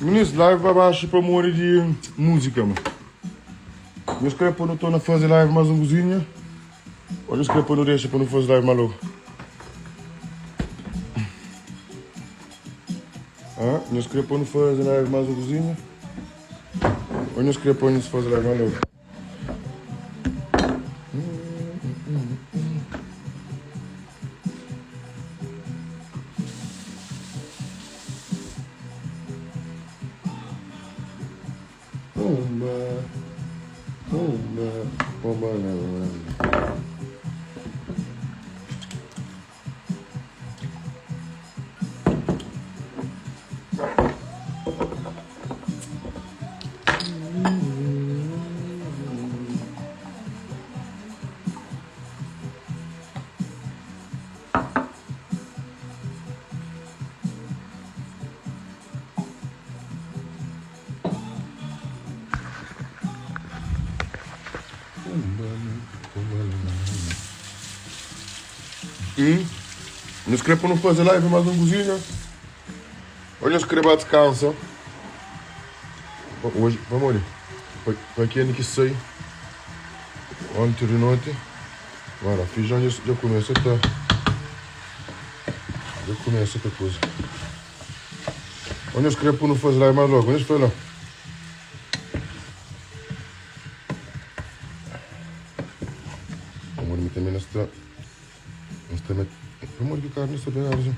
Minis, live ba baxu pamodi di múzika ma. Nhos kre pa nu torna faze live más un kuzinha? Ô nhos kre pa nu dexa pa nu faze live más logu? Hã? Nhos kre pa nu faze live más un kuzinha? Ô nhos kre pa nu faze live más logu? Pumba, pumba, pumba, la, la, la. Hum? Nhos kre pa nu faze live más un kuzinha? Ou nhos kre ba deskansa? Hoje, pamodi? Pa ken ki sai onti di noti, agora fijon dja kumesa ta dja kumesa ta kuza. Ô nhos kre pa nu faze live más logu? Nhos fla la. Pamodi mi tanbe na sta N sta met Pamodi ki karni sta pegadu si?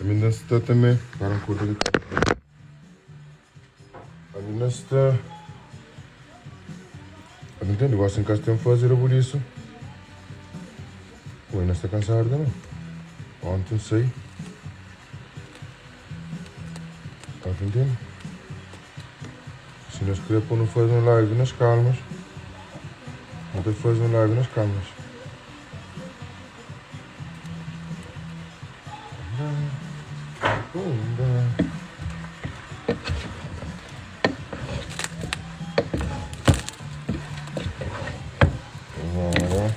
Ami na sta tanbe Para N korta ki karni Ami na sta Ami ntende gosi N ka sta ten faze rabulisu Poi na sta kansadu tanbe Onti N sai Tá ta ntende? Si nhos kre pa nu faze un live nas kalmas, nu ta faze un live nas kalmas. Pumba. Agora.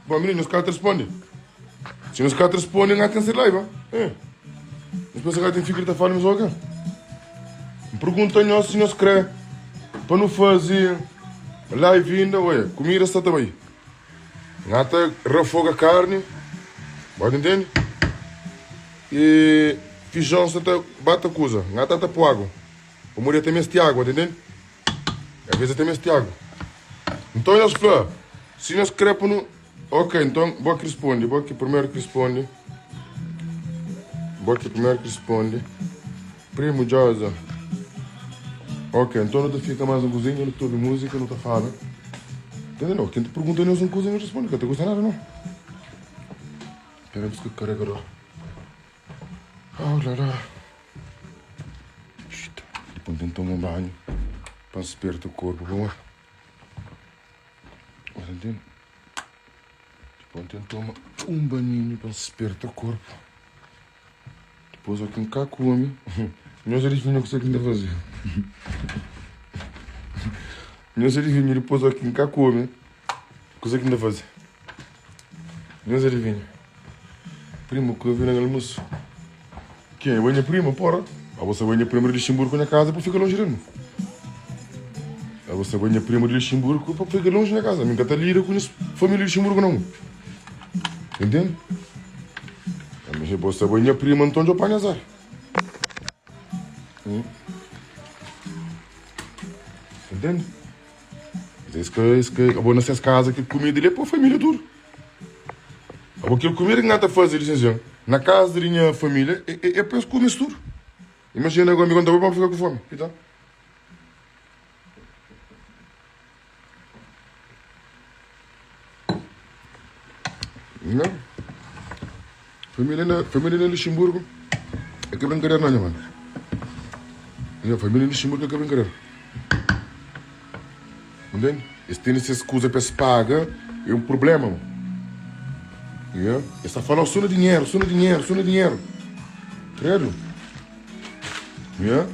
Bom, menino, nhos ka ta responde. Si nhos ka ta responde, N ka ten raiba. Eh. Nhos pensa ka ten fikri ta fala mesmo oke? N pergunta nhos si nhos kre pa nu faze live inda. Oia, kumida sta ta bai. N ta rafoga karni. Bo ta intende? E fijon sta ta bata kuza. N ta ta po agu. Pamodi el ta meste agu, ta intende? Às vezes el ta meste agu. Nton nhos fla, si nhos kre pa nu. Ok, nton bo ki risponde, bo ki primeru ki risponde. Bo ki primeru ki risponde. Primo Josa. Ok, nton nu ta fika mais un kuzinha, nu ta obi múzika, nu ta fala. Entende não? Quem te pergunta nhos un kuza, nhos responde, ka ta kusta nada não. Pera busca carregador. Oh lá lá. Depois tem que tomar um banho para despertar o corpo, bom. Você entende? Depois tem que tomar um banhinho para despertar o corpo. Depois aqui em cá come. Nós adivinha o que você ainda fazer. Nós adivinha depois aqui em cá come. O que você ainda fazer? Nhos adivinha? Primo ku vi na almoço. Quem é banha prima, porra? A você banha prima de Luxemburgo na casa para ficar longe dele. A você banha prima de Luxemburgo para ficar longe na casa. Minha tá lida com família de Luxemburgo não. Entende? Mas você banha prima, então já apanha azar. Hum? Entende? Es ka, es ka, abo na ses kaza kel kumida li é pa família tudu. Abo kel kumida ki N ta faze li sinsin na kaza di nha família é, é, é pa es kume es tudu. Imajina agora mi konta bo pa N fika ku fomi. Então. Não. Família na, família na Luxemburgo é que brincadeira não, mano. Minha família na Luxemburgo é que brincadeira. Entende? Eles têm essas coisas para se pagar, é um problema. Mano. Yeah? Eles estão falando só no dinheiro, só no dinheiro, só no dinheiro. Credo. Yeah?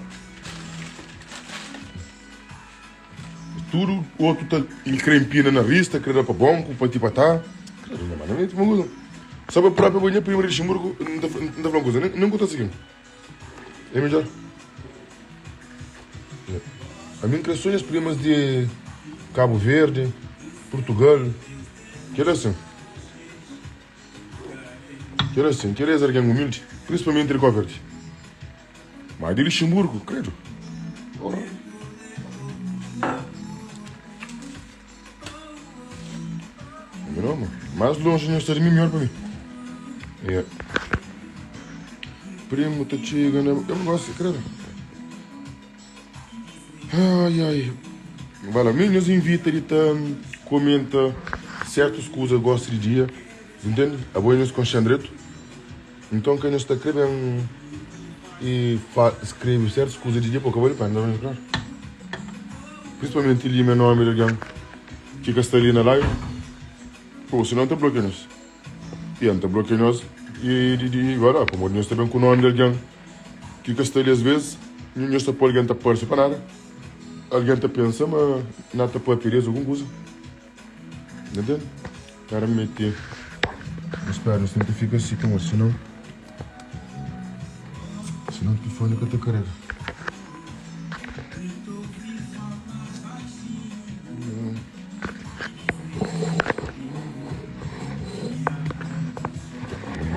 Tudu otu ta el kre inpina nariz, ta kre da pa bonku, pa ti pa ta. Credo nha mano, mi uma kuza. Só pa própria bo nha prima di Luxemburgo, N ta N ta fla un kuza, nen ku ta sigi-m. É midjor. Ami N kre só nhas primas di Cabo Verde, Portugal, kel asin. Kel asin, kel es algen umildi, prinsipalmenti di Cabo Verde. Ma di Luxemburgo, credo. Porra. Não, mano. Mais longe não está de mim, melhor para mim. Yeah. Primo, tá chegando. Eu não gosto, credo. Ai, ai. Vai lá, nos invita de tá comenta certas coisas gosta de dia. Entende? A boa nos concentra Nton ka nhos ta kre ben i skrebe sertus kuza di dia pa ka bali pena, ta klaru? Prinsipalmenti limia nomi di algen ki ka sta li na live, pô sinon N ta blokia nhos. I N ta blokia nhos i di di voilà, pamodi nhos ta ben ku nomi di algen ki ka sta li asves nhos ta poi algen ta parse pa nada, algen ta pensa ma na ta papia di es algun kuza. Entende? Cara mete. Espera, nós tem que ficar assim com você, senão. Senão o telefone que tá carrega.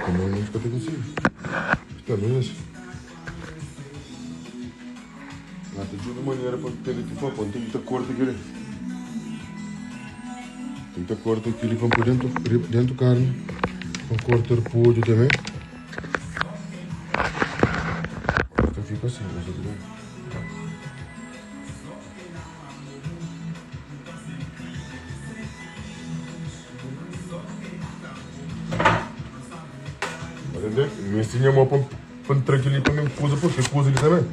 Como não fica consigo. Tá mesmo. Nta djuda manera pa pega telefone pa N ta korta keli. N ta korta keli pa N poi dentu dentu karni. Pa N korta repolho tanbe. Ta fika asin, nhos ta ben. Meste nha mô pa N. Pa N tra kel-li pa mi kuza, purki kuza li tanbe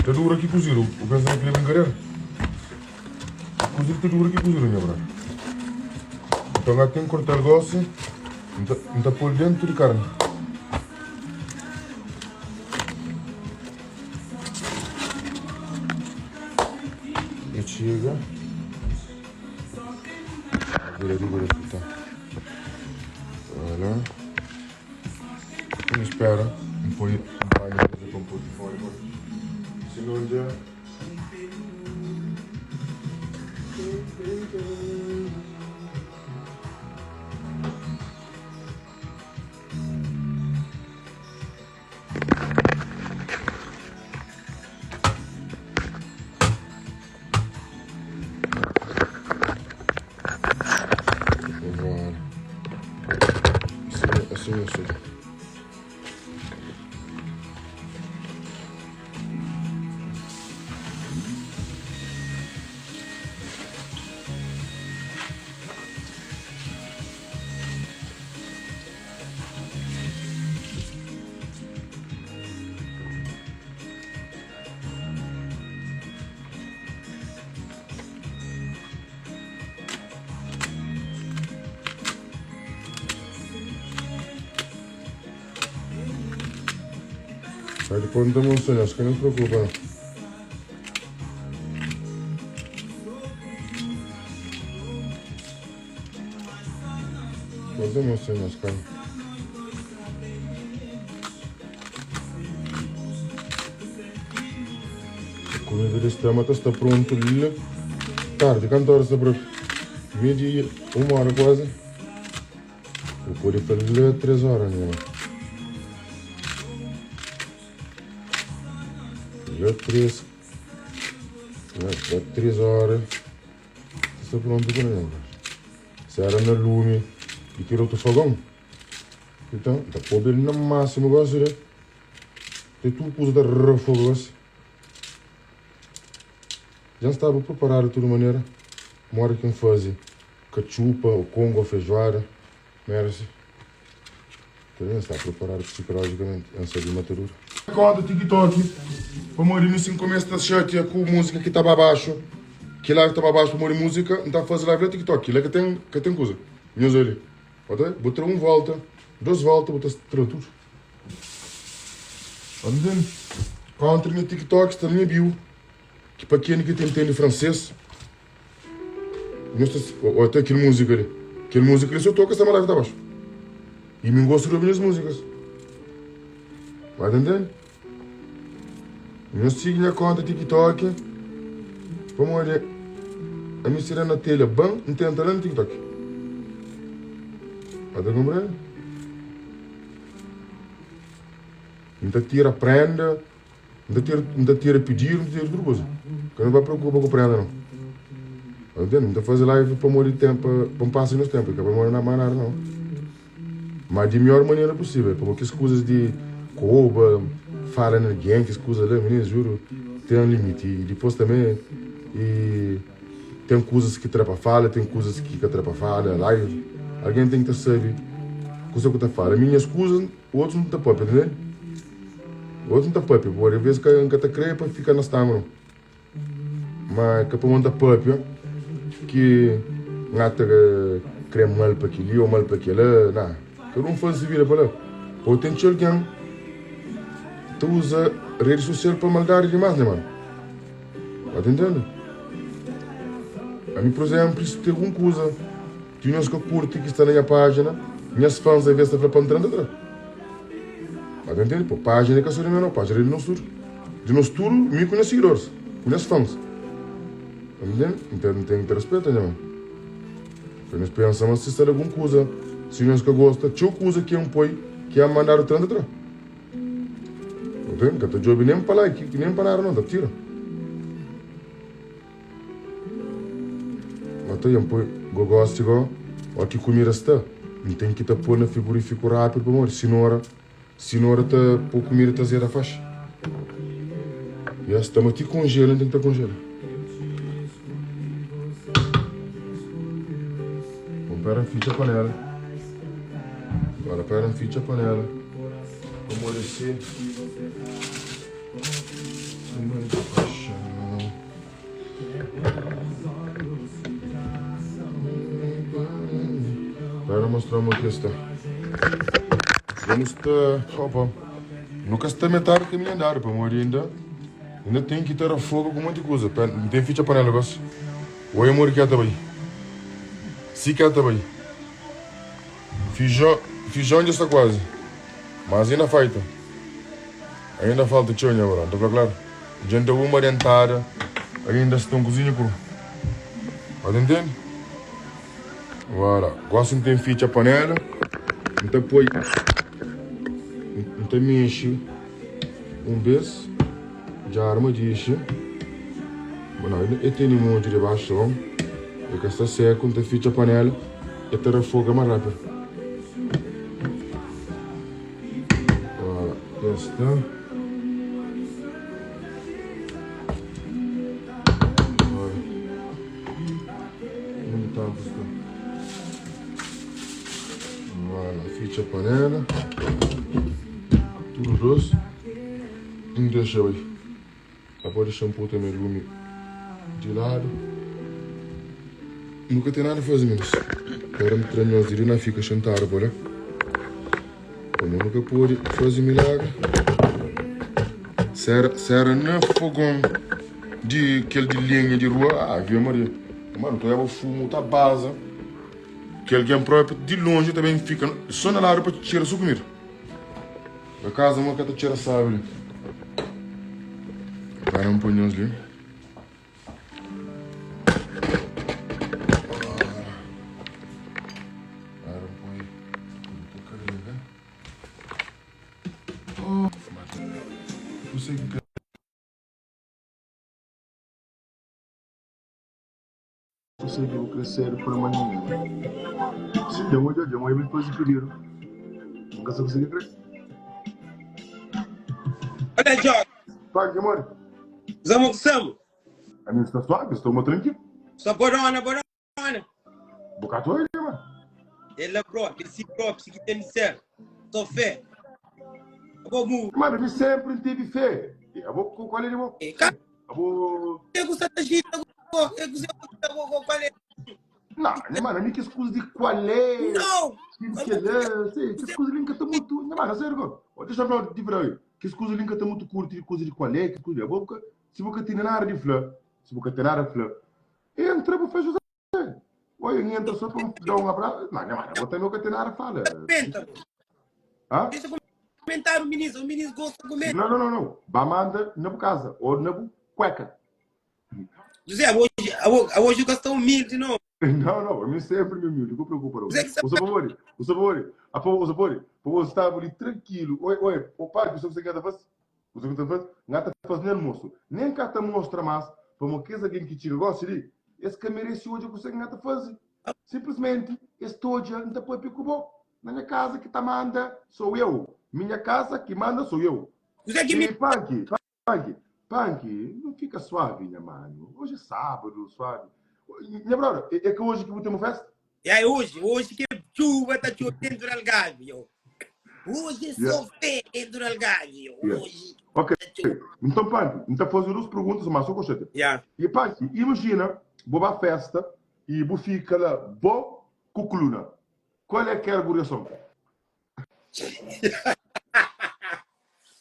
ta dura ki kuzidu. Bu pensa ma kel-li é brinkadera? Kuza li ta dura ki kuzidu, nha brada. Nton, N ten ki korta-l gósi, N ta pô-l déntu di karni. E txiga. Vira riba di ta. Voilà. N spera N poi N panha kuza pa N poi di fora pa sinon dja. Assim, assim, assim. Sai di ponta mon senhor, que não se preocupa. Ponta mon senhor, cara. Kumida di stama ta sta prontu li tardi. Kantu ora sta prontu? Meio dia, uma ora kuazi. Bu pode fla li 3 ora, nha. Li 3. Li 3 ora. Ta sta prontu ku nha. Se era na lumi di kel otu fogão. Então, ta pobe na máximo gosi de. Tem tudo kuza ta refoga gosi. Já estava preparado de toda maneira. Uma hora que eu fazer cachupa, ou congo, ou feijoada, merece. Também está preparado psicologicamente. Eu não sabia matadura. Conta TikTok. Pamodi mi sin começa ta chatea ku música ki tava abaixo. Ki live tava abaixo pamodi música, N ta faze live na TikTok. Ki la ka ten kuza. Nhos ali. Ota, bu tra un volta, dos volta, bu ta tra tudo. Ntende? Kontra nha TikTok sta na nha bio. Ki pa ken ki ta intende fransês. Nhos ta Ó até kel múzika li. Kel múzika li so toka sta ma live ta baxu. I mi gosta di obi nhas múzikas. Ba ta ntende? Nhos sigi nha konta TikTok pamodi ami si da na telha ban N tenta la na TikTok. Ba ta konprende? N ta tira prenda. N ta tira, N ta tira pididu, N ta tira tudu kuza. Ka nu ba preokupa ku prenda nau. Tá ntende? N ta faze live pamodi tempu, pa N pasa nos tempu, ka pamodi na mais nada nau. Ma di mior manera pusivel, pamodi kes kuzas di koba, fala na algen, kes kuzas la, mininu, juru, ten limiti. I dipos tanbe, i ten kuzas ki tra pa fala, ten kuzas ki ka tra pa fala, live. Algen ten ki ta sabe kusa ku ta fala. Mi nhas kuzas, otus N ta papia, tá ntende? Otu N ta papia, pode ves ka N ka ta kre pa fika na stangu no. Ma ka pamodi N ta papia ki N ata kre mal pa keli ou mal pa kela, na. Kada un faze se vida pa la. Pode ten txeu algen ta uza redi sosial pa maldadi dimas nha mano. Ba ta ntende? Ami, por exemplo, si ten algun kuza ki nhos ka kurti ki sta na nha pajina, nhas fans aves ta fla pa N tra, N ta tra. Ba ta ntende? Po, pajina é ka so di mi no, pajina é di nos tudu. Di nos tudu, mi ku nhas sigidoris, ku nhas fans. Ba ta ntende? Nta, N ten ki ta respeta nha mano. Ka nhos pensa ma si sta la algun kuza, si nhos ka gosta, txeu kuza ki N poi, ki N mandadu tra, N ta tra. N ka ta djobe nen pa like, nen pa nada, no, N ta tira. Ma ta N poi gogosi go, ó ki kumida sta, N ten ki ta poi na frigorifiku rapidu pamodi sinora, sinora ta poi kumida ta zeda faxi. Ya sta ma ti konjela N ten ki ta konjela. Bon, pera N fitxa panela. Agora pera N fitxa panela. Amolecer. Paixão. Para mostrar uma questão. Vamos estar. Opa. Nunca está metade do caminho andado, para morrer ainda. Ainda tem que ter fogo com muita coisa. Não tem ficha panela, gosto. Oi, amor, que é também. Se quer também. Fijon, fijon dja sta kuazi. Mas inda faita. Ainda falta txeu nha bro. N ta fla klaru. Dja N da uma dentada, ainda sta un kuzinha kru. Ba ta ntende? Voilà. Gosi N ten fitxa panela, N ta poi, N ta mexi un bes, dja arma dixi. Não, e tene modju debaxu, ta bon? E ka sta seku, N ta fitxa panela, e ta rafoga más rápidu. Voilà, já sta. Agora, onde tampa sta? Voilà, fitxa panela. Tudu dos. N dexa bai. Ka pode shampoo também lumi di ladu. Nu ka ten nada faze menos. Agora mi tra nhos di li na fika xentadu pa la. Como nu ka pode faze milagre. Sera, sera na fogon di kel di lenha di rua. Ave Maria. Mano, ta leba fumu, ta baza. Ki algen própi di lonji ta ben fika so na ladu pa txera su kumida. Na casa ma ka ta txera sabi li. Para um pôr li. Para um pôr. Carrega. Oh, Você que Você que crescer para amanhã. Sim, dja odja, dja odja depois de pedido. Nunca se consegue crer. Olha, Jorge, Pá, que amor. zama ku samu. A mim está suave, estou uma tranquilo. Só borona, borona. Bocato aí, mano. Ela própria, si próprio, si que tem de ser. Só fé. Abo mu. Mano, mi sempre tive fé. Eu vou qual é de Ka Abo. que ku sa ta gita go, e ku sa ta go go qual é? Não, né, mano, a mim que escusa de qual é. Não. Que que é, sei, que escusa linka tá muito, né, mano, sério, go. Ó, deixa eu falar de verdade. Que escusa linka tá muito curto de coisa de qual é, que coisa de boca. Se você tem nada de flor, se você tem nada de flor, entra para fazer. Oi, N entra só pa N da un abraço. Não, nha mano, bo também ka tem nada a fala. Comenta, bro. Hã? Deixa comentar o menino, o menino gosta de comer. Não, não, não, não. Ba manda na bu casa ou na bu cueca. José, hoje, hoje eu estou humilde, não. Não, não, eu sempre me humilde, não preocupa não. José, que O sabor, o sabor, a o sabor, o estava ali tranquilo. Oi, oi, o pai, o que você quer fazer? O que você faz? Ngata faz nem almoço. Nem cá te mostra mais, para que alguém que tira gosta ali. Esse que merece hoje que você ngata faz. Simplesmente, este hoje não te põe pico bom. Na minha casa que tá manda sou eu. Minha casa que manda sou eu. José que me E Punk, Punk, Punk, não fica suave, minha mano. Hoje é sábado, suave. Minha brother, é, é que hoje que vou ter uma festa? E aí hoje, hoje que chuva tá chovendo dentro do Algarve, yo. Hoje é Yeah. só fé dentro do Algarve, yo. Yeah. Hoje Ok. tá chovendo. Então, Punk, então fazer duas perguntas, mas só gostei. Yeah. E Punk, imagina, vou à festa e vou ficar lá, vou com coluna. Qual é que é a reação?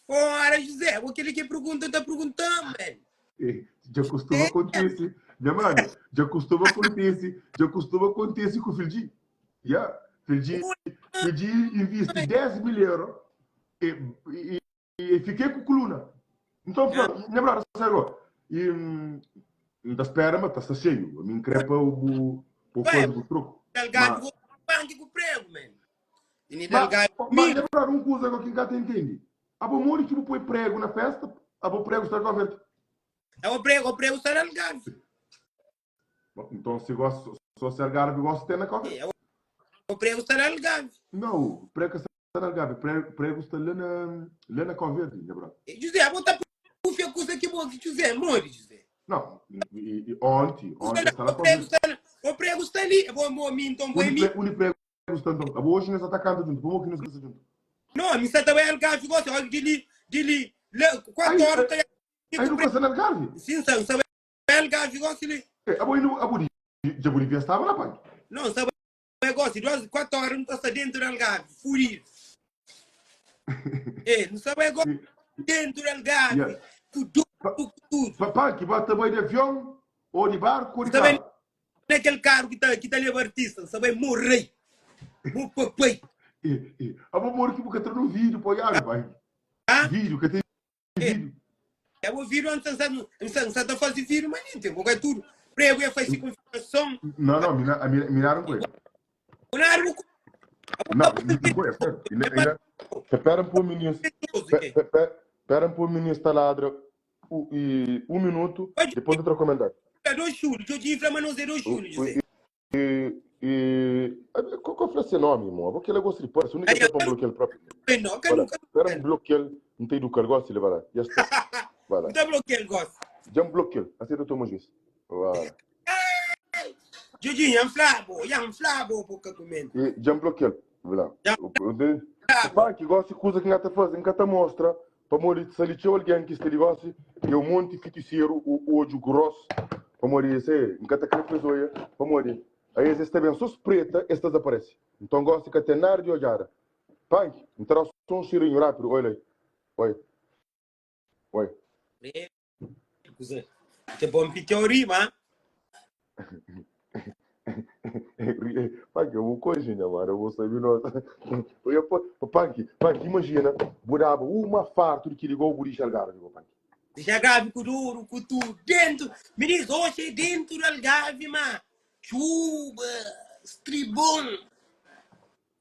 Ora, José, aquele que pergunta, tá perguntando, man. Eh, Já costuma acontecer. Minha mano, já costuma acontecer. Já costuma acontecer com o Fildi. Yeah. Fildi, Fildi investe 10 mil euros e, e, e fiquei com coluna. Então, minha brother, sério, e, hum, não tá espera, mas tá cheio. A mim crepa o, o Ué, coisa do troco. Algarve, Mas, vou banco com prego, man. E nem mas, Algarve, mas, mil. minha brother, um coisa que o entende. A bom que tipo põe prego na festa, a bom prego está com a verde. É o prego está no Algarve. Bom, Então, se gosta, só se Algarve gosta, tem na cova. É, o prego está no Algarve. Não, prego está na Algarve, prego, prego está lá na, lá na Cova Verde, minha brother. José, bota pufia coisa que bom que José, morre, José. Não, e, e ontem, ontem está na O Cova prego Verde. está, o prego está ali. Eu vou, vou, então, vou em Onde mim. prego, onde prego está então? Hoje nós atacando junto, como que nós estamos junto? Não, me está bem Algarve, gosta, olha, dele, dele, quatro Aí, horas tá aí aí não passa na Algarve. Sim, sabe, sabe, Algarve, gosta ali. É, a boi a boi já Bolívia estava lá, pai. Não, sabe, gosta, duas, quatro horas não está dentro do Algarve, furido. É, não sabe, gosta dentro do Algarve, Yeah. tudo, tudo. Papai, que bota boi de avião, ou de barco, ou de Também carro. naquele carro que tá, que tá levando artista, sabe, morrer. Meu papai. E, e, a boi moro que porque tá no vídeo, pô, olha, pai. Ah? Vídeo, que tem vídeo. Eu vou vir antes, não não tá fazendo vídeo, mas nem tem, vou ganhar tudo. Prego ia fazer confirmação. Não, não, mina, a mina, minaram com ele. Não, Não, não foi, é sério. Ainda, ainda, espera um menino. Espera um menino está ladra e um minuto, depois eu comentário. É dois chulos, eu te mas não é dois chulos, José. E, e, qual foi esse nome, irmão? Porque ele gosta de pôr, se única Aí, pessoa para bloquear ele próprio. Não, Olha, nunca, espera um bloqueio, não tem do que ele gosta, ele vai lá. Já está. Vai lá. Não bloqueio, ele gosta. Já um bloqueio, aceita o teu juiz. Vai lá. Jodinho, é um flabo, é um flabo, pouca comendo. E já um bloqueio. Vai lá. Já O pai que gosta de coisa que não te faz, nunca te mostra, para morrer, se ele tinha alguém que este negócio, é um monte de feiticeiro, o ódio grosso, para morrer, sei, nunca te quer pessoa, para morrer. Aí existe bem, só preta, esta desaparece. Então gosta que tem nada de olhar. Pai, então só um cheirinho rápido, olha aí. Oi. Oi. É, Te bom teoria, mano. Punk, eu vou coisinha, mano, eu vou saber nossa. Eu ia pôr, Punk, Punk, imagina, budava uma farto de que ligou o guri Algarve, Punk. Deixa Algarve com duro, com tudo, dentro. Menino, hoje é dentro do Algarve, mano. Chuva, estribom.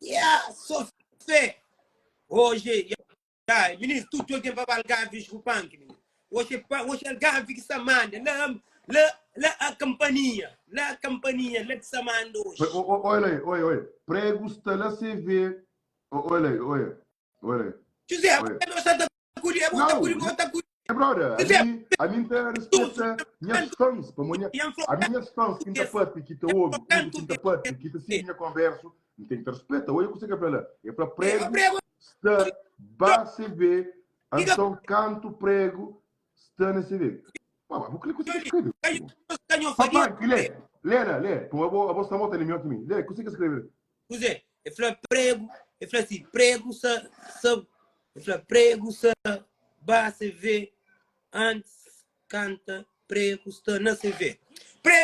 Yeah, só fé. Hoje, yeah, menino, tudo alguém para Algarve com Punk, menino. Hoje, hoje Algarve que se manda, lá, lá, lá a companhia, lá a companhia, lá que se manda hoje. Olha aí, olha, olha. Prego está lá CV. Olha aí, olha. Olha aí. José, Olha. você está curi, Não, tá curi, tá curi. Brother, a José, mim, a mim tem respeita minhas fãs, para minha, a minhas fãs que tá parte, que te ouve, que tá parte, que te sigue minha conversa, não tem que ter respeito. Olha o que você quer falar. É para prego, prego está ba CV, então canto prego, está na CV. Pá, vou clicar o que você escreve. ganhou Papai, farinha. lê, lê, lê, lê. Pô, eu vou, eu vou estar morto ali, mim. Lê, o que você quer escrever? José, ele falou prego, ele falou assim, prego, se, se, ele falou prego, se, ba CV, antes canta, prego, está na CV. Pre,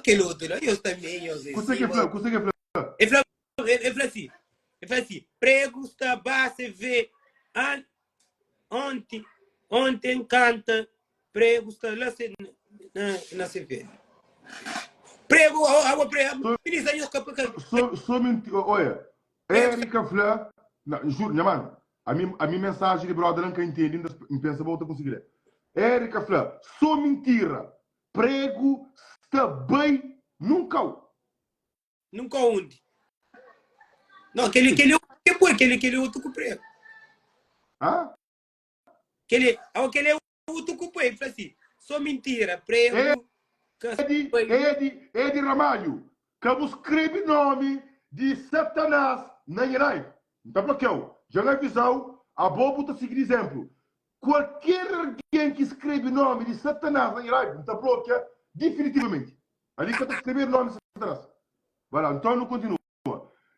kel otu la, nhos tanbe, nhos é Kuse ki sima. fla? Kuse ki fla? El fla, el fla si, el fla si, prego sta ba CV an, onti, onti N kanta, prego sta la se, na, na CV. Prego, awa prego, So, minisa nhos ka, ka, so, so minti, oia, prego sta Erika fla, na, juro, nha mano, ami, ami mensaji di brother la N ka intendi, N ta, N pensa bo ta konsigi lé. Erika fla, so mintira, prego sta bai num kau. Nunka undi. Não, aquele, aquele que pôr, aquele, aquele outro que prego. Hã? Aquele, aquele é outro que põe, fala assim, só mentira, prego, Edi, Edi, Edi Ramalho, ka bu skrebe nomi di Satanás na nha live. N ta blokiau. Dja N avizau, abo bu ta sigi di izénplu. Kualker algen ki skrebe nomi di Satanás na nha live, N ta blokia difinitivamenti. Ali ka ta skrebedu nomi di Satanás. Vai lá, nton nu kontinua.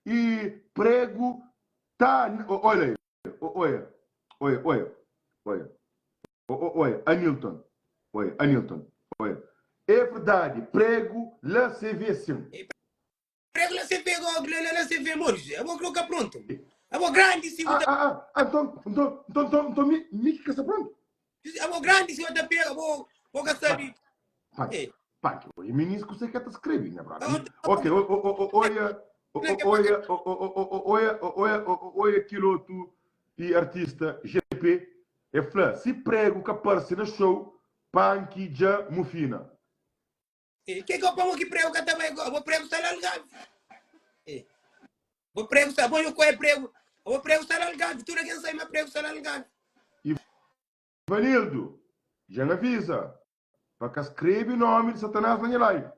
I pregu ta. Olha aí, olha, olha, olha, olha, olha, Anilton, olha, Anilton, olha. É verdade, prego lá se vê sim. Prego lá se vê, lá, lá se vê, mano. Eu vou colocar pronto. Eu vou grande se Ah, ah, ah, ah, então, então, então, então, então, mi, mi que está pronto. Eu vou grande se eu te pega, vou, vou gastar. Pai, pai, o ministro que você quer te escrever, minha brother. Ok, olha, olha, olha, olha, olha aquilo outro e artista GP, é fla, se prego que aparece na show, punk já mufina. Que que eu pongo que prego que tá vai, vou prego está lá algave. Vou prego está, bom eu corre prego. Vou prego está lá algave, tudo quem sai mas prego está lá algave. Ivanildo, já me avisa. Pa ka skrebe nomi di Satanás na nha live.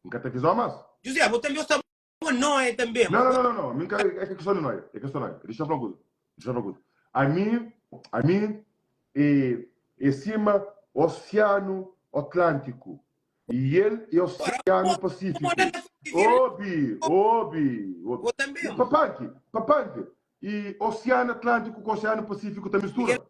N ka ta avizau más. José, bo tambi osta bo noia tambi. Não, não, não, não, não. Mi ka, é ka questão de noia. É questão de noia. Deixa eu falar uma coisa. Deixa eu falar uma coisa. A mim, a mim é, é cima Oceano Atlântico. E ele é Oceano Pacífico. Obi, obi, obi. Bo tambi. E papanque, papanque. E Oceano Atlântico com Oceano Pacífico ta mistura.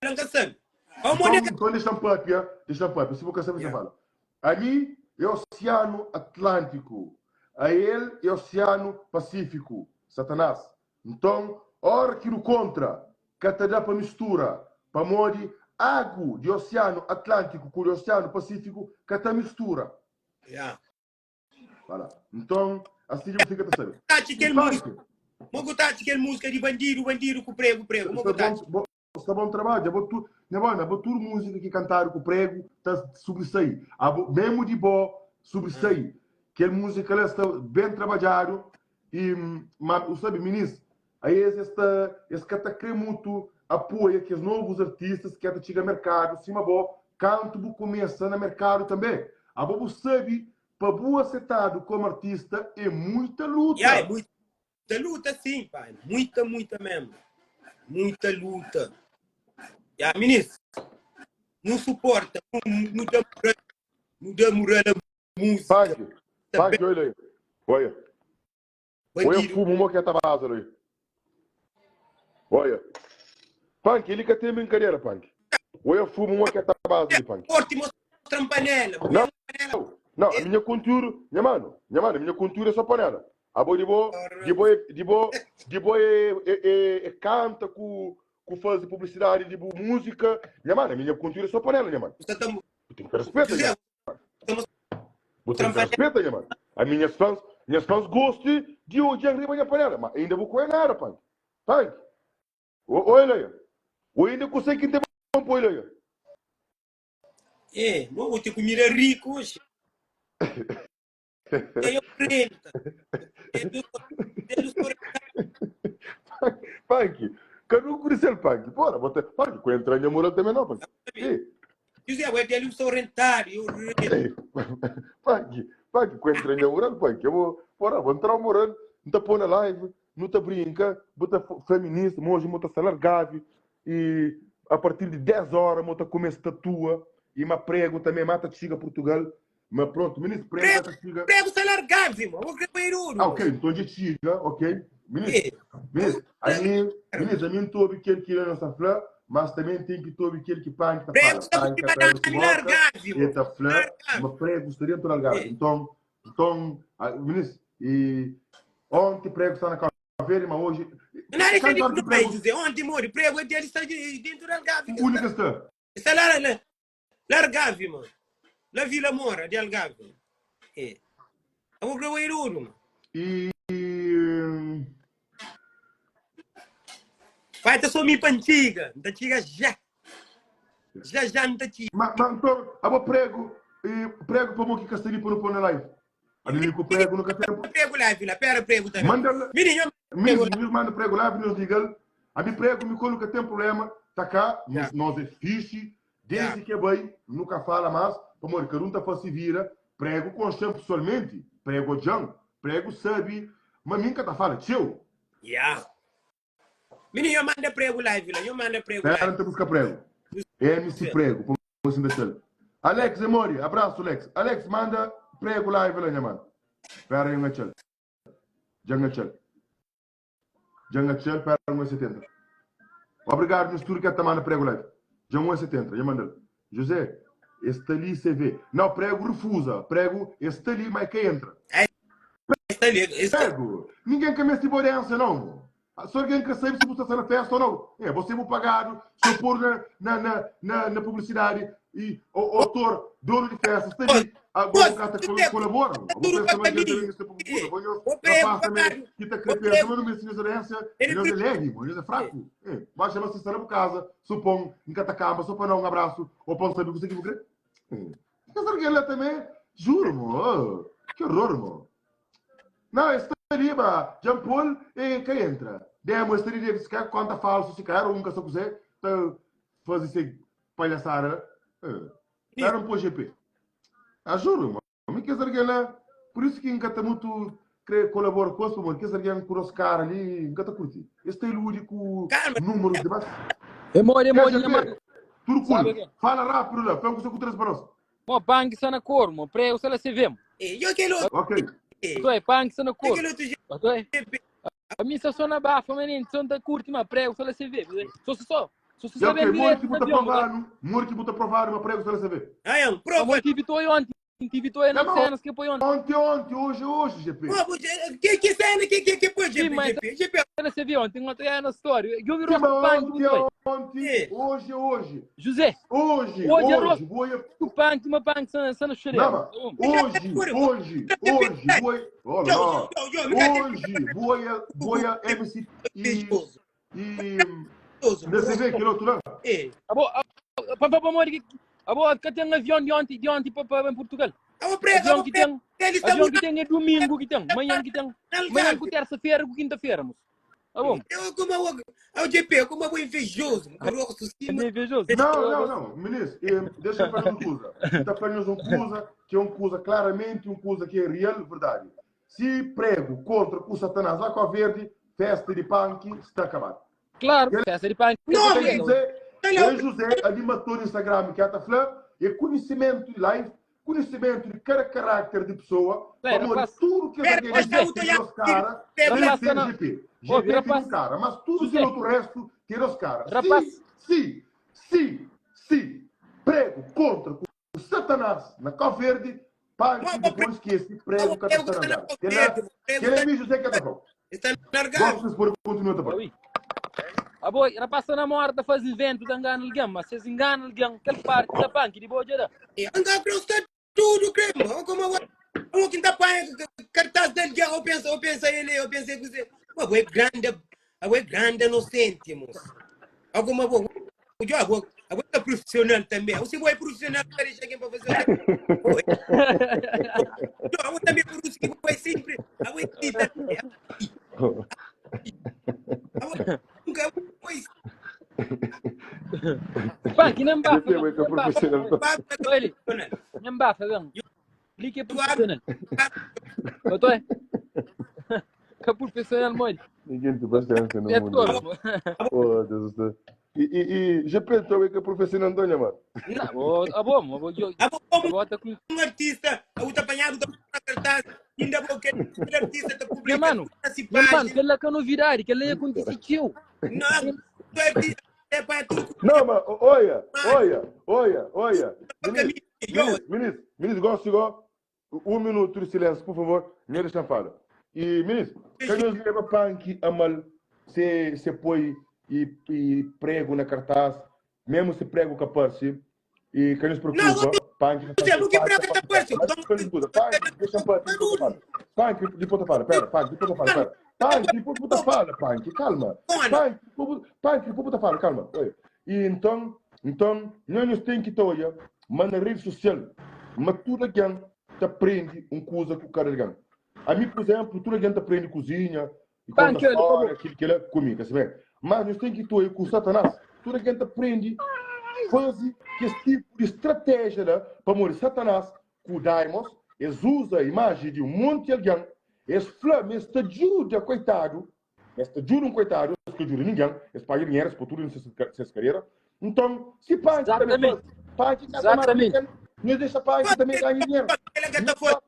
N ka sabe. Então, então deixa-me papia, deixa-me papia. Se você sabe, você fala. Ali é Oceano Atlântico. A ele é Oceano Pacífico. Satanás. Então, hora que do contra, ka ta dá pa mistura. Pamodi agu di Oceano Atlântico ku di Oceano Pacífico ka ta mistura. Yeah. Fala. Então, assim que você fica ta sabe. Tati kel música. Mogo tati kel música de bandido, bandido com prego, prego. Mogo tati. Sta bon trabadju abo tu nha mano abo tudu musica ki kantadu ku pregu ta subrisai abo memu di bo subrisai kel musica la sta ben trabadjadu i ma u sabi minis aes es ta es ka ta kre mutu apoia kes novus artistas ki ata txiga merkadu sima bo kantu bu kumesa na merkadu tanbe abo bu sabi pa bu asetadu komu artista e muita luta. Ya e muita Muita luta sim, pai. Muita, muita mesmo. Muita luta. Ya, minis, não suporta, não, não dá moral, não dá moral a música. Pague, pague, olha aí. Olha. Olha Bandido. fumo, mo que tá vaza aí. Olha. Punk, ele que tem brincadeira, Punk. Olha fumo, mo que tá vaza ali, Punk. Forte, mostra panela. Não, Panela. não, a minha conteúdo, minha mano, minha mano, a minha conteúdo é só panela. Abo di bo, di bo, di bo, di bo é, é, é, é canta ku, ku faze publicidade di bu música. Nha mano, a minha conteúdo é só panela, nha mano. Você tá, Bu tem que respeita, José, nha você tá Bu tem que respeita, nha mano. A minhas fãs, minhas fãs gostam de hoje arriba minha panela, mas ainda vou comer nada, punk. Punk. Olha aí. Eu ainda consigo que tem bom olha aí. É, vou ter comida rico hoje. Tem prenda. Punk, cada um conhece o Punk. Bora, bota. Punk, com entrar em moral também não, Punk. José, o dele sou rentário. Punk, Punk, com entrar em moral, Punk. Eu vou, bora, vou entrar moral, não tá pôr na live, não tá brinca, bota feminista, hoje bota salar gavi e a partir de 10 horas bota começa tatua e ma prego também mata chega Portugal. Mas pronto, ministro, prego, prego, chega. Prego está largado, irmão. Vou querer ouro. Ah, ok, então já chega, ok. Ministro, ministro, a mim, ministro, a mim estou que ele queria nossa flor. mas também tem ki tobi kel ki panki ta Prego fala. sta ku Panki ka ta abre si Dani boka, Largavi, e mo. ta fla Largavi. ma prego sta dentro do Algarve. É. Então, então, ah, minis, e ontem prego está na Cabo Verde, mas hoje Não deixa Kantu de ora ki não prego José. Ontem morre. Prego é dele está de- dentro do Algarve. que única está. está? Está lá, lá, lá Algarve, mano. Lá Vila Moura, de Algarve. É. Eu vou gravar ouro, mano. E Falta só mi pa antiga. Não tá chega já. Já já não tá chega. Ma, ma então, abo prego, e prego pa mo ki ka sta li pa no pôr na live. Ali ku prego no ka tempo. Prego live lá, pera prego também. Manda lá. Menino, Mis, mis manda prego lá, nos liga. A mi prego mi nunca tem problema, tá cá, Yeah. nós é fixe, desde que vai, nunca fala mais, amor, cada um tá faz se vira, prego com pessoalmente, prego jam, prego sabe, mas mim que tá fala, tio, Yeah. Menino, eu manda prego live lá, eu manda prego pera, live. não busca prego. MC prego, por assim deixar. Alex Emori, abraço Alex. Alex manda prego live lá, minha mano. Pera aí, um tchau. Janga tchau. Janga tchau, pera 1,70. Obrigado, no estúdio que tá manda prego live. Já 1,70, já manda. José, está ali CV. Não, prego refusa. Prego está ali, mas que entra. Está ali, está Prego, ninguém quer mexer borença, não. Se alguém quer saber se você está na festa ou não. É, você é pagado, se eu pôr na, na, na, na, na publicidade e o, o autor, dono de festa, está ali. Agora o cara José, colabora. tudo Vou para mim. O prego Rapaz também, pagado. que está O crependo, prego. mas não me ensina gerência, Ele ele é leve, ele é fraco. É, baixa lá, se está na casa, supõe, em catacama, só para dar um abraço, ou para saber o que você quer. Mas alguém lá também, juro, mano, que horror, mano. Não, está ali, ba, Jean Paul, e quem entra? Demo, está ali, deve ficar, conta falso, se calhar, um que só quiser, tá, faz esse palhaçada. É. Era um pô GP. Ah, juro, mano. Me quer alguém lá, por isso que nunca tá muito cre colabora com os, mano, quer alguém com os caras ali, nunca tá curtindo. Este ilude com Calma. números demais. Emori, emori, GP, mano. tudo Sabe cool. que? Fala rápido lá, foi com você com três para nós. Mo bank sana cor, mo prego sala se vem. Eu quero Ok. Tu é bank sana cor. aquele outro Tu é. A mim só só na bafa, menino, só tá curte, mas prego sala se vê. Só só só. Só Já só ok, bem moro direto que na buta avião. provado, moro que buta provado, mas prego sala se vê. Aí, um, prova. Mo tive toi ontem, tive toi na Não, cenas que põe ontem. Ontem, ontem, hoje, hoje, GP. Que que cena que que que põe Sim, GP mas- GP GP Sala se vê ontem, ontem é na história. Eu vi Sim, o mas bank ontem, toi. ontem, É. hoje, hoje. José, Hoje, Hoje é hoje, rosto. vou o bank, uma bank sana sana Não, mas hoje, hoje, hoje, vou. Olha lá. Hoje, vou vou MC e Invejoso. e Invejoso. você vê aquele outro lá? É. Abo, pa pa pa mori abo que tem avião de ontem, de ontem para para em Portugal. Abo prego, Avião abo que prego. tem, Ele está avião que muito tem é domingo que tem, manhã que tem, manhã com terça-feira com quinta-feira, moço. Tá bom? Eu como eu, o GP, como eu invejoso, grosso cima. É invejoso. Não, não, não, ministro, deixa eu falar uma coisa. Está falando uma coisa que é uma coisa claramente, uma coisa que é real, verdade. Se prego contra o Satanás lá com a verde, festa de punk está acabada. Claro, festa de punk. Não, Quer dizer, Olha, o José ali matou no Instagram que ela falando, é conhecimento de life, conhecimento de cada caráter de pessoa, Pera, amor, rapaz. tudo que Pera, alguém mas tem tá os caras, Pera, tem que rapaz, ter não. GP. Ô, GP tem rapaz. um cara, mas tudo José. que outro resto tem os caras. Rapaz. Se, se, se, se prego contra o Satanás na Cabo Verde, para Mas, que depois que esse prego o prego está está na na Cabo Verde, o prego Ele é mi José que tá falando. Está largado. Gosto de pôr continua tá Oi. Abo, rapaz, na morte faz invento de engana alguém, mas se engana alguém, aquele parte da punk de boa já. É, anga grosso está tudo, creme. Como eu eu que tá pai cartaz dele, eu penso, eu penso ele, eu pensei que você, mas é grande, é grande inocente, moço. Alguma boa, eu vou, eu vou profissional também. Você é profissional, deixa quem para fazer. Eu também por isso que vai sempre, eu vou Nunca foi Punk, não bafa. GP, vai que é profissional. Olha, não bafa, bem. Lique é profissional. Botou? Que profissional, mãe. Ninguém te paciência no É mundo. todo. Oh, Deus do céu. E, e, e GP, tu é que é profissional, Antônio, mano. Não, abo, abo, eu, Abo como bota com um artista, o apanhado da cartaz, ainda vou que aquele artista te publica. Meu mano, assim, Meu mano, página. aquela que é novidade, aquela é aconteceu. Não, tu é artista. É pa tudo ku Não, mas olha, olha, olha, olha. caminho. Minis, minis, minis, gosto igual. Um minuto de silêncio, por favor. Me deixa falar. E, minis, que nós leva punk a mal se, se põe e, e prego na cartaz, mesmo se prego capaz, e que nos preocupa, punk. José, o que prego tá parece? Punk, deixa punk, depois fala. Punk, depois fala, pera, punk, depois fala, pera. Punk, depois fala, punk, calma. Punk, punk, depois fala, calma. Oi. E então, então, nós tem que ter, mas na rede social, mas tudo alguém te aprende um coisa com o cara de A mim, por exemplo, tudo alguém te aprende cozinha, e conta Punk, olha, história, aquilo que ele é comigo, sabe? Mas nós tem que ter com o Satanás, tudo alguém te aprende fazer que esse tipo de estratégia lá, para morrer Satanás, com o Daimos, eles usam a imagem de um monte de alguém, eles falam, mas te ajuda, coitado, mas te ajuda um coitado, eles que ajuda ninguém, eles pagam dinheiro, eles tudo nessa carreira. Então, se paga também, Exatamente. paga também, Exatamente. não deixa paga também ganha dinheiro. Ela que tá fora.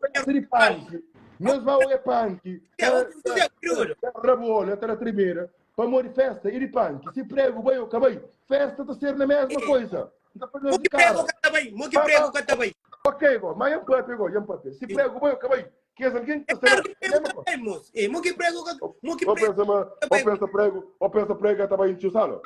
Nós vamos é punk, É, o rabolha, até a primeira, para morrer festa, e de punk. Se prego bem ou acabei, festa está ser na mesma coisa. Não tá Mo que prego que tá bem, mo que prego que tá bem. Ok, go, mas é um papo, go, é um papo. Se prego bem ou acabei, que é alguém que É está claro que sendo. prego tá bem, moço. É, mo que prego que mo que Ou prego. pensa, ou pensa prego, ou pensa prego, está bem enxuçado.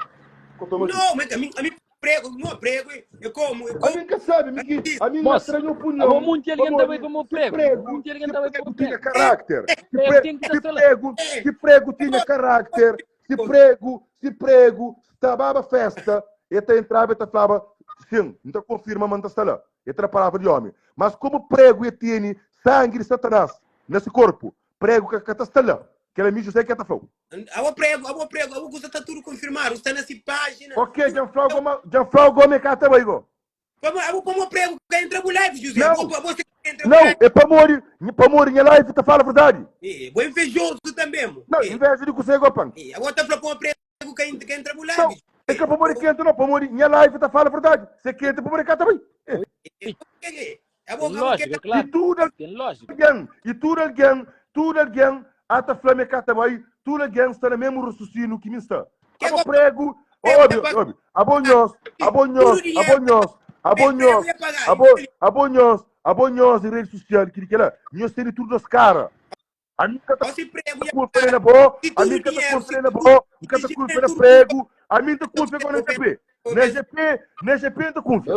Não, mas a mim, a mim prego, não prego, eu como, eu A como. mim que sabe, a mim que a mim Moço, estranha opinião. há muito alguém também como prego. Muito alguém Se também prego como tinha prego. carácter. Se Prego prego, tem que se estar lá. prego, se prego tinha carácter. Se prego, se prego, estava a festa, ele entrava e falava, sim, então confirma, manda está lá. Ele era palavra de homem. Mas como prego ele tem sangue de Satanás nesse corpo, prego que está lá. Que ele é José que está falando. Awo prego, awo prego, awo custa tá tudo confirmado, está nessa página. Ok, Gianfranco Gomes, Gianfranco Gomes cá também, go. Como, awo como prego que entra no live, José. Não. Awo você que entra no Não, live. é para morrer, para morrer minha live, te fala a verdade. É, bom invejoso também, mo. Não, É, inveja de você, go, pan. é, awo tá falando como prego que entra, que entra no Não, live. é que para morrer quente, não, para morrer minha live, te fala a verdade. Você quente, para morrer cá também. É. É, é, awo Tem awo lógica, que claro. E tudo Tem lógica. alguém, e tudo alguém, tudo alguém, até Flamengo cá também, tudo alguém está no mesmo raciocínio que me está. Que Abo go- prego, óbvio, óbvio, abo nós, abo nós, abo nós, abo nós, abo, abo nós, abo nós em rede social, que que lá, nós temos tudo nas caras. A mim que tá Você prego e culpa na boa, Se a tudo mim que tá dinheiro, culpa se na tudo- boa, que tá se culpa na tudo- prego, a mim tá culpa com na GP. Na GP, na GP tá culpa.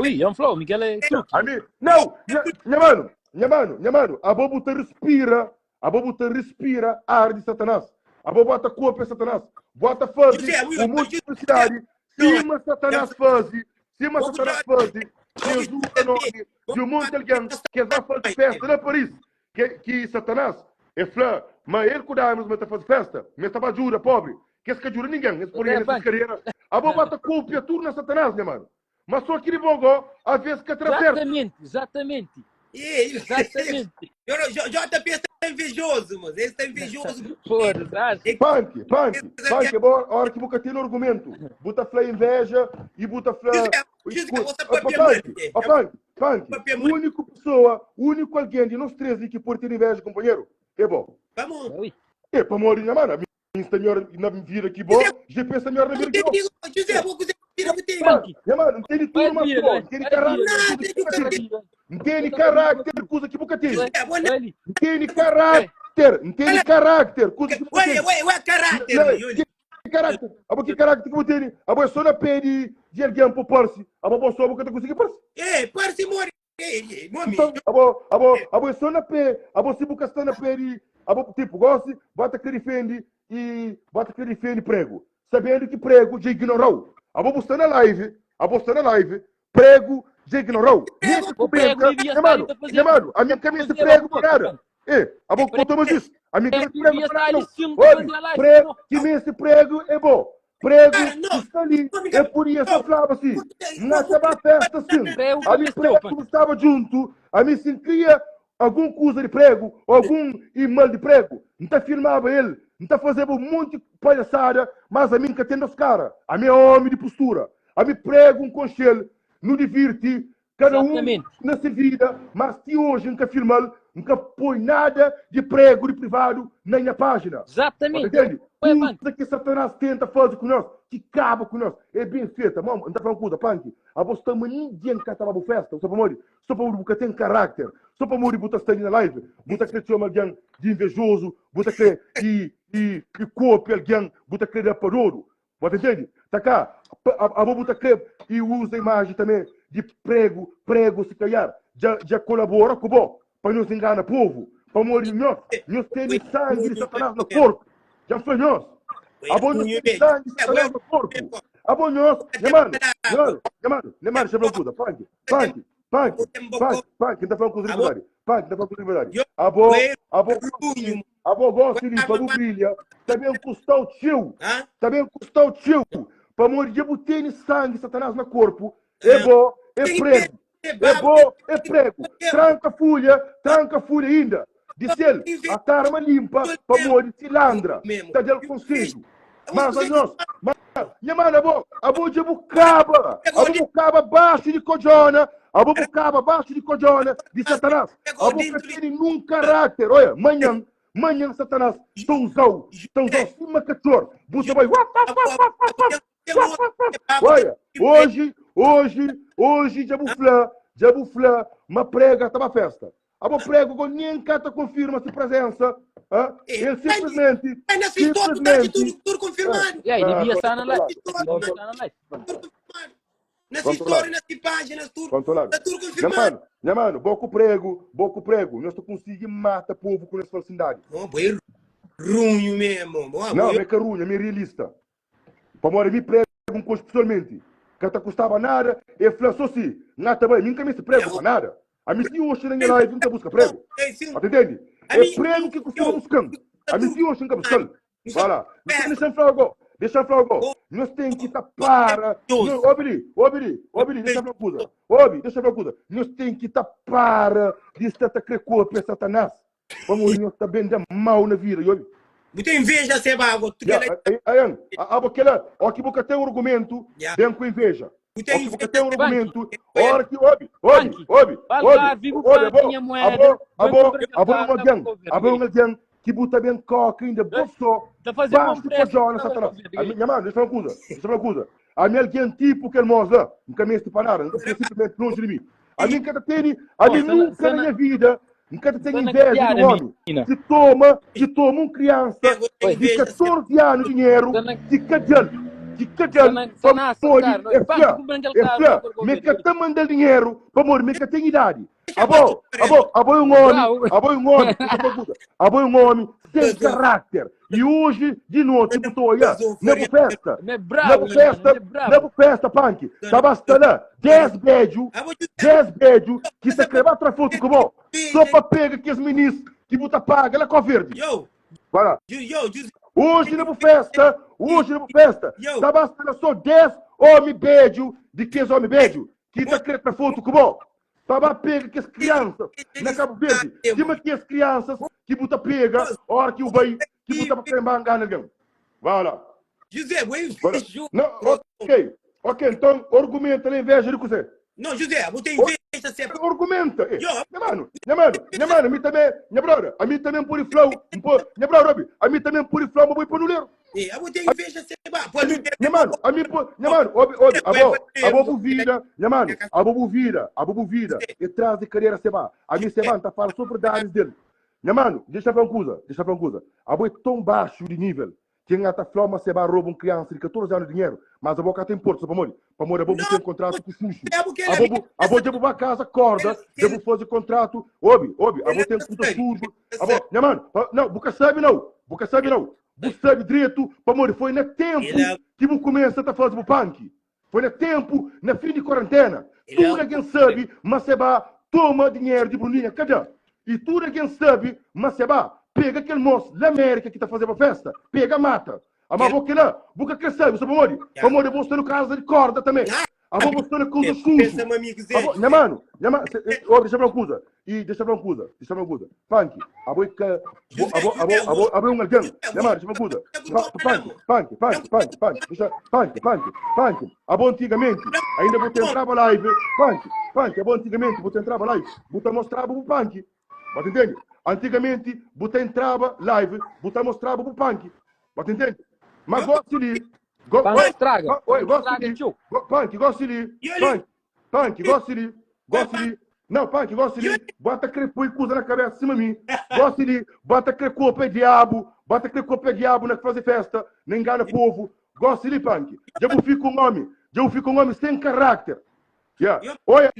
Ui, é um flow, Miguel é truque. A mim, não, nha, nha mano, nha mano, nha mano, a bobo te respira, a bobo te respira ar de Satanás. A bobo bota culpa em Satanás. Bota fazer José, o mundo de publicidade. Cima Satanás faz, cima Satanás faz, Jesus é nome de um monte de alguém que vai fazer festa na Paris. Que, que Satanás é flã, mas ele cuidava, mas tá fazendo festa, mas estava ajuda, pobre. Que esse que ajuda ninguém, esse por É, nessas pá. carreiras. A bobo bota culpa tudo na Satanás, né, mano? Mas só aquele bongo, às vezes que atrasa. Exatamente, exatamente. É, Exatamente. Eu não- J- JP está invejoso, moço. Esse está invejoso. Porra, acha? Punk, punk, punk, é bom, a hora que você tem um argumento. Bota flá inveja e bota flá. José, José, você Ó, papel Punk, ó, punk, punk. Papel O único pessoa, o único alguém de nós três que pode ter inveja, companheiro, é bom. Vamos. Ui, É para morrer, minha mano. A minha está melhor na vida que bom, GP está melhor na vida que bom. José, vou cozer vira contigo. Punk, Minha mano, não tem de tudo, mas Vai, pô, vai, não tem vai, caráter, vai. coisa que você tem. Não tem caráter, coisa que você tem. José, vou Olha ali. Não tem caráter, não tem caráter, coisa que você Ué, tem. ué, ué, caráter, Não, Yuli. que caráter? Abo que caráter que você tem? Abo é só na pé de, de alguém para parse. Abo bom só abo que tá conseguindo parse. É, parece morre. É, é, mami. Então, abo, abo, abo é só na pé, abo se buca está na pé de, abo tipo, goste, bota que defende e bota que defende prego. Sabendo que prego já ignorou. Abo está na live, abo está na live, prego já ignorou. Nesse O prego comenta, devia minha mano, estar ali pra fazer- minha mano, a minha cabeça fazer prego alguma cara. coisa. É, abo contamos isso. A minha cabeça Prego prego devia para estar não. ali sim pra Olha, fazer a live, prego, não. que nesse prego é bom. Prego Cara, não. está ali, Não, é por isso eu falava assim. Nessa festa, sim. Prego A mim começou, prego pá. estava junto, a mim sentia algum coisa de prego, ou algum e-mail de prego. Não tá filmava ele, não tá fazendo um monte de palhaçada, mas a mim que atendo os caras. A mim é homem de postura. A mim prego um conselho, não divirte, cada um Exatamente. na sua vida, mas se hoje nunca filmar, nunca põe nada de prego de privado na minha página. Exatamente. Entende? Ué, mano. Coisa que Satanás tenta fazer com nós. ki kaba ku nos. É ben feta. Mo, N ta fla un kuza, Panki, abo sta ma ningen ka ta ba bu festa. Bu sabe pamodi? So pamodi bu ka ten karakter. So pamodi bu ta sta li na live, bu ta kre txoma algen di invejozu, bu ta kre i, i, i kopia algen, bu ta kre da pa dodu. Bu ta intende? Ta ka, abo bu ta kre i uza imaji tanbe di pregu, pregu si kalhar dja, dja kolabora ku bo pa nhos ingana povu, pamodi nhos, nhos tene sangi di Satanás na korpu. Dja N fla nhos, abo nhos tene sangi di Satanás na korpu. Abo nhos, nha manu, nha manu, nha manu, nha manu, xa fla un kuza, Panki, Panki, Panki, Panki, Panki, N ta fla un kuza di verdadi, Panki, N ta fla un kuza di verdadi. Abo, abo gosi, abo gosi li pa bu brilha, ta ben kusta-u txeu, ta ben kusta-u txeu, pamodi dja bu tene sangi Satanás na korpu, é bo, é pregu. É bo, é prego. Tranka fulha, tranka fulha inda. Disse-l, a tarma limpa pamodi silandra ta da-l konsedju. Mas anhos, mas, nha mana, abo, abo dja bu kaba, abo bu kaba baxu di kodjona, abo bu kaba baxu di kodjona di Satanás. Abo ka tene nun karáter. Oia, manhan, manhan Satanás ta uza-u, ta uza-u sima katxor. Bu ta bai, waf, waf, waf, waf, waf, waf. Olha, hoje, hoje, hoje já bu fla, já bu fla, ma prega tava festa. Abo prego com nem cata confirma se presença. Ah? Ele simplesmente, simplesmente. Tudo, tudo confirmado. E aí, devia estar na live. Devia estar na live. Nas histórias, nas páginas, tudo. Controlado. Tá tudo confirmado. Nha mano, nha mano, boco prego, boco prego. Nós conseguimos mata povo com essa falsidade. Oh, boi runho mesmo. Boa, Não, me carunha, me realista. Pamodi mi prega un kos pesoalmenti ka ta kustaba nada, e fla so si N ata bai, mi N ka meste pregu pa nada. Ami si oxi na nha live N ta buska pregu. Ba ta intende? É pregu ki kustuma buska-m. Ami si oxi N ka buska-l. Ba la. Nton dexa-m fla-u go, dexa-m fla-u go, nhos ten ki ta para, obi li, obi li, obi li, dexa-m fla un kuza, obi, dexa-m fla un kuza, nhos ten ki ta para di sta ta kre kopia Satanás. Pamodi nhos ta ben da mau na vida, obi. Bu ten inveja se ba ago tu Ya, kela. ayan, abo kela, ó ki bu ka ten argumentu, Ya. ben ku inveja. Bu Ó ten ki bu ka inveja ten se argumentu, Banki. ora ki obi, obi, Banki. obi, Bal obi, lá, vivo obi, panki abo, nha moeda, abo, ben abo, compra kel abo é carro un lá algen, pa Cabo Verde, abo é un gari. algen ki bu ta ben koka inda bo só, Ta faze bom baxu preço kodjona lá pa Satanás. Cabo Verde, Ami, gari. nha mano, deixa eu falar uma coisa, deixa eu falar uma coisa. Ami algen tipo kel mos lá, N ka meste pa nada, N ka simplesmente longe de mi. Ami N ka ta tene, ami Ó, nunka sa na na, nha vida N ka ta ten sa na inveja di piada, un omi mina. ki toma, ki toma un kriansa Oi. di 14 anu dinheru Sa na, ki ka da-l, ki ka sa da-l na, sa na asa pamodi carro. e Panki fla, kumpra kel e carro fla na Cor ma e Verde, ka gari. ta manda-l dinheru pamodi ma e ka ten idadi. Abo, abo, abo é un omi, Brau. abo é un omi, deixa eu falar uma coisa. Abo é un omi sem caráter. E hoje, de noite, bu ta oia na bu festa, Me na bravo, bu nha mano, festa, me na bravo. bu festa, Panki, ta ba sta lá 10 bedju, 10 bedju ki ta kre ba tra foto ku bo, só pa pega kes minis ki bu ta paga lá Cabo Verde. Yo, Vai lá. yo, José, Hoje na bu festa, hoje na bu festa, Yo. ta ba sta lá só 10 homi bedju di kes homi bedju ki ta kre tra foto ku bo. Pa ba pega kes kriansas na Kabu Verdi, sima kes kriansas ki bu ta pega ora ki bu bai, ki bu ta ba kre ba ngana algen. Vai la. José, bu é Vai la. invejoso. Não, ok, ok, então argumenta na inveja de kuzê? Não, José, bu tem inveja sempre. Argumenta, eh. Yo. Nha mano, nha mano, nha mano, mi também, nha brother, a mi também pode flau, nha brother, obi, a mi também pode flau, ma boi panuleiro. Eh, abo tem inveja seba. Pô, não Nha mano, a mim, pô, nha mano, obi, obi, abo, abo bu vida, nha mano, abo bu vida, abo bu vida, e traz de cadeira seba. A mim seba tá fala só verdades dele. Nha mano, deixa eu falar uma coisa, deixa eu falar uma coisa. Abo é tão baixo de nível que nga ta fala uma seba rouba um criança de 14 anos de dinheiro, mas abo cá tem porto, só para morrer. Para morrer, abo bu tem contrato com o Xuxo. Abo bu, abo já bu ba casa, corda, já bu fazer contrato. Obi, obi, abo tem puta sujo. Abo, nha mano, não, bu ka sabe não, bu ka sabe não. Bu sabe dretu, pamodi foi na ténpu ki bu kumesa ta faze bu panki. Foi na ténpu, na fin di kuarantena. Tudu algen sabe ma Seba toma dinheru di Bruninha ka da. I tudu algen sabe ma Seba pega kel mos la Mérika ki ta fazeba festa, pega mata. Ama bo kela, bu ka kre sabe, so pamodi? Pamodi bo sta nu kaza di korda tanbe. Abo bo sta na kuza suju. Abo, nha mano, nha mano, oh, deixa eu falar uma coisa. E deixa eu falar uma coisa, deixa eu falar uma coisa. Punk, abo é ka, bo, abo, abo, abo, abo é um alguém. Nha mano, deixa eu falar uma coisa. Punk, punk, punk, punk, punk, deixa, punk, punk, punk. Abo antigamente, ainda você entrava live, punk, punk, abo antigamente você entrava live, você mostrava o punk. Você entende? Antigamente, você entrava live, você mostrava o punk. Você entende? Mas gosto de. Go, Punk oi, straga. go, oi, Punk gosto straga li. txeu. Go, punk, gosto li. E ali? Punk, punk, gosto li. Gosto li. Não, punk, gosto li. Bota cre põe coisa na cabeça cima mim. Gosto li. Bota cre copa é diabo. Bota cre copa é diabo na fazer festa. Nem engana povo. Gosto li, punk. Já vou ficar um homem. Já vou ficar um homem sem caráter. Yeah. Eu- Olha,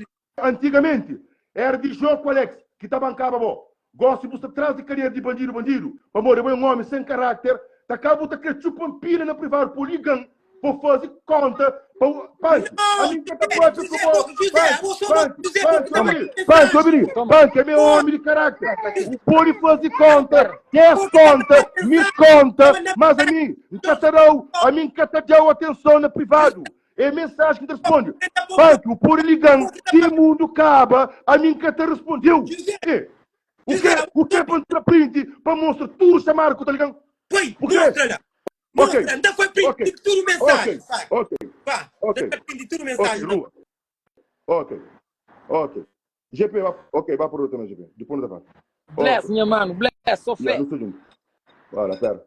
Antigamenti, era di Jó ku Alex ki ta bankaba bo. Gosi bu sta tras di kadera di bandidu bandidu, pamodi bo é un omi sen karakter, ta kaba bu ta kre txupa-m pila na privadu pa bu liga-m pa bu faze konta pa bu Panki, Não, ami N ka ta José, papia ku José, bo bo, José, Panki, bo só bo, Panki, José, bo Panki, que tá obi li, mandando Panki, obi mensagem. li, Toma. Panki, ami é omi di karakter, bu pode faze konta, 10 Bo que tá konta, mandando mil mensagem, konta, tá mandando mas ami N ka ta da-u, ami N ka ta da-u atenson na privadu. É mensaji ki N ta responde. Panki, bu pode liga-m ti mundu kaba, ami N ka ta responde-u. José, O ke, o ke pa N tra print pa mostra tudu xamada ku ta liga-m? Pai, Bu kre? mostra la. Ok, Mostra, N ta fai print ok, di tudu ok, mensaji. Vai, ok, vá, N ok, ta print di tudu ok, mensaji. rua. Ok, ok. GP, ba, ok, ba por também, GP. Depois não ta fala. Bless, Ok. nha mano, bless, só Yeah, fé. nu sta junto. Bora, pera.